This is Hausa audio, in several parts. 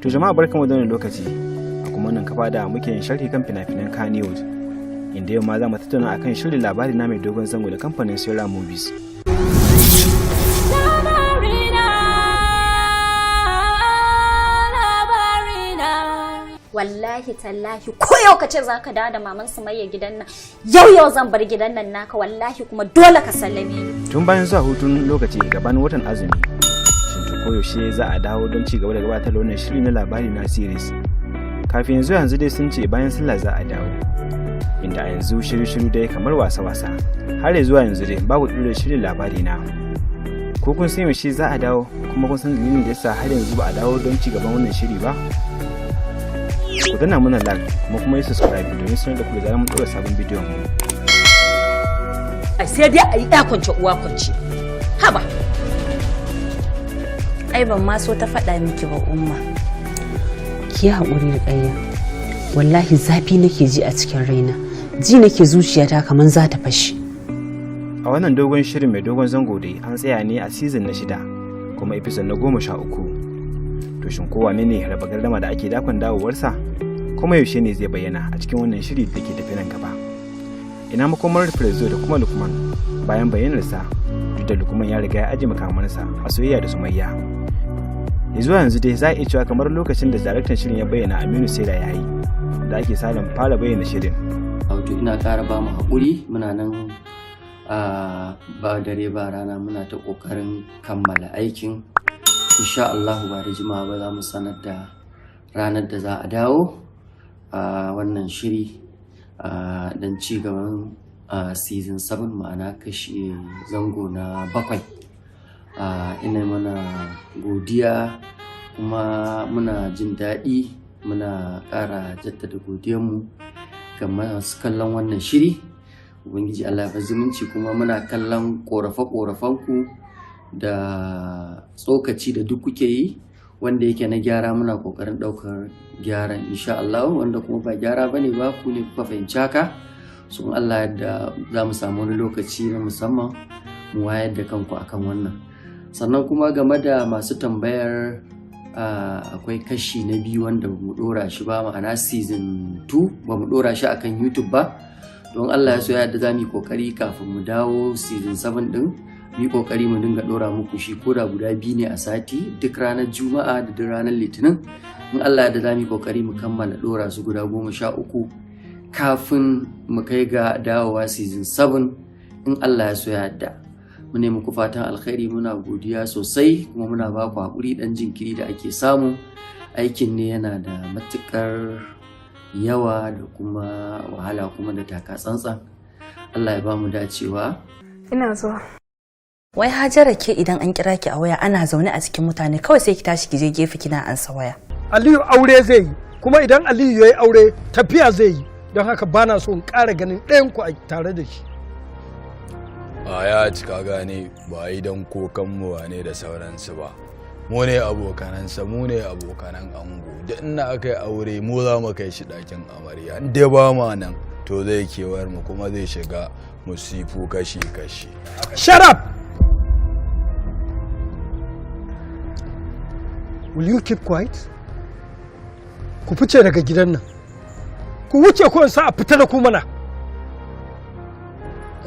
To jama'a, barkanmu da wannan lokaci a kuma wannan kafa da muke yin sharhi kan fina-finan Kannywood, inda yau ma za mu tattauna akan shirin Labari Na mai dogon zango da kamfanin Sierra Movies. Labarina, labarina. Wallahi tallahi, ko yau ka ce zaka dawo da maman Sumayya gidan nan, yau yau zan bar gidan nan naka, wallahi, kuma dole ka sallame ni. Tun bayan zuwa hutun lokaci gabanin watan azumi, shin to koyaushe za a dawo don ci gaba da gabatar da wannan shiri na Labari Na series? Kafin yanzu yanzu dai sun ce bayan sallah za a dawo, inda a yanzu shiru shiru dai kamar wasa wasa, har ya zuwa yanzu dai babu ɗure shirin Labari Na. Ko kun san yaushe za a dawo, kuma kun san dalilin da yasa har yanzu ba a dawo don ci gaban wannan shiri ba? Ku danna mana like kuma yi subscribe domin sanar da ku da zarar mun ɗora sabon bidiyon mu. Ai sai dai a yi ɗa kwance uwa kwance, haba. Ai ban ma so ta faɗa miki ba, Umma. Ki yi haƙuri da ƙayya, wallahi zafi nake ji a cikin raina, ji nake zuciyata kamar za ta fashe. A wannan dogon shirin mai dogon zango dai an tsaya ne a season na shida kuma episode na 13. To shin ko wane ne Raba Gardama da ake dakon dawowarsa, kuma yaushe ne zai bayyana a cikin wannan shiri da ke tafi nan gaba? Ina makomar Prezo da kuma Lukman bayan bayyanarsa, duk da Lukman ya riga ya aje makamansa a soyayya da Sumayya? Ya zuwa yanzu dai za a iya cewa kamar lokacin da daraktan shirin ya bayyana, Aminu Saira, ya yi da ake sa ran fara bayyana shirin. Wato ina ƙara ba mu haƙuri, muna nan ba dare ba rana muna ta ƙoƙarin kammala aikin. Insha Allahu ba da jimawa ba za mu sanar da ranar da za a dawo a wannan shiri don ci gaban season 7, ma'ana kashi zango na bakwai. Ina mana godiya kuma muna jin daɗi, muna ƙara jaddada godiyanmu ga masu kallon wannan shiri. Ubangiji Allah ya zumunci, kuma muna kallon ƙorafe-ƙorafenku da tsokaci da duk kuke yi, wanda yake na gyara muna ƙoƙarin ɗaukar gyaran insha Allah, wanda kuma ba gyara bane ba, ku ne kuka fahimci haka. Sun Allah yadda za mu samu wani lokaci na musamman mu wayar da kanku akan wannan. Sannan kuma game da masu tambayar, akwai kashi na biyu wanda ba mu dora shi ba, ma'ana season 2 ba mu dora shi akan YouTube ba. Don Allah ya so ya yadda za mu yi kokari kafin mu dawo season 7 din, mu yi kokari mu dinga dora muku shi ko da guda biyu ne a sati, duk ranar Juma'a da duk ranar Litinin. In Allah ya yarda za mu yi kokari mu kammala dora su guda 13 kafin mu kai ga dawowa season 7, in Allah ya so ya yarda. Mu ne muku fatan alkhairi, muna godiya sosai, kuma muna ba ku haƙuri ɗan jinkiri da ake samu. Aikin ne yana da matuƙar yawa da kuma wahala kuma da taka tsantsan. Allah ya ba mu dacewa. Ina zuwa. Wai Hajara, ke idan an kira ki a waya ana zaune a cikin mutane, kawai sai ki tashi ki je gefe kina ansa waya. Aliyu aure zai yi, kuma idan Aliyu ya yi aure tafiya zai yi, don haka bana so in ƙara ganin ɗayan ku a tare da shi. A ya cika gane ba yi don kokan mu wane da sauransu ba. Mu ne abokanansa, mu ne abokanan ango. Duk inda aka yi aure mu za mu kai shi ɗakin amarya. In dai ba ma nan, to zai kewar mu kuma zai shiga musifu kashi kashi. Shut up! Will you keep quiet? Ku fice daga gidan nan. Ku wuce ko in sa a fita da ku mana.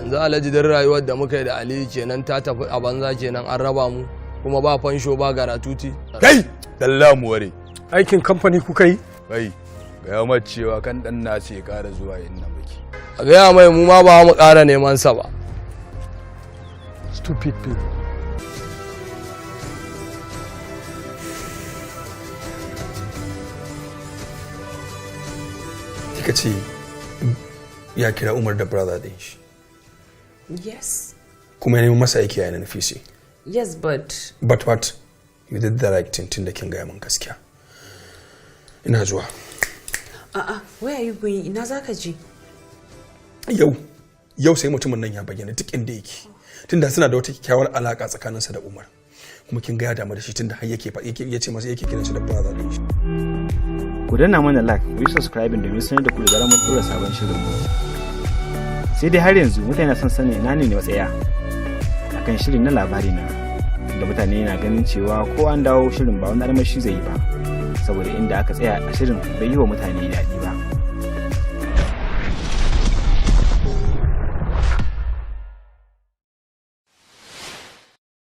Yanzu Alhaji, dan rayuwar da muka yi da Aliyu kenan ta tafi a banza kenan, an raba mu kuma ba fansho ba gratuity. Kai, dalla mu ware. Aikin kamfani kuka yi? Kai, gaya mai cewa kan dan nasu ya kara zuwa yin nan biki. A gaya mai mu ma ba mu ƙara neman sa ba. Stupid people. Kika ce ya kira Umar da brother din shi? Yes. Kuma ya nemi masa aiki a NNPC? Yes, but But what? You did the right thing tun da kin gaya min gaskiya. Ina zuwa. A'a, where are you going? Ina zaka je? Yau yau sai mutumin nan ya bayyana duk inda yake, tunda suna da wata kyakkyawar alaka tsakaninsa da Umar, kuma kin ga ya damu da shi tunda har yake ya ce masa, yake kiran shi da brother din shi. Ku danna mana like, ku yi subscribing domin sanar da ku da zarar mun ɗora sabon shirin mu. Sai dai har yanzu mutane na son sanin ina ne matsaya akan shirin na Labari Na, da mutane na ganin cewa ko an dawo shirin ba wani armashi zai yi ba. Saboda inda aka tsaya a shirin bai yi wa mutane daɗi ba.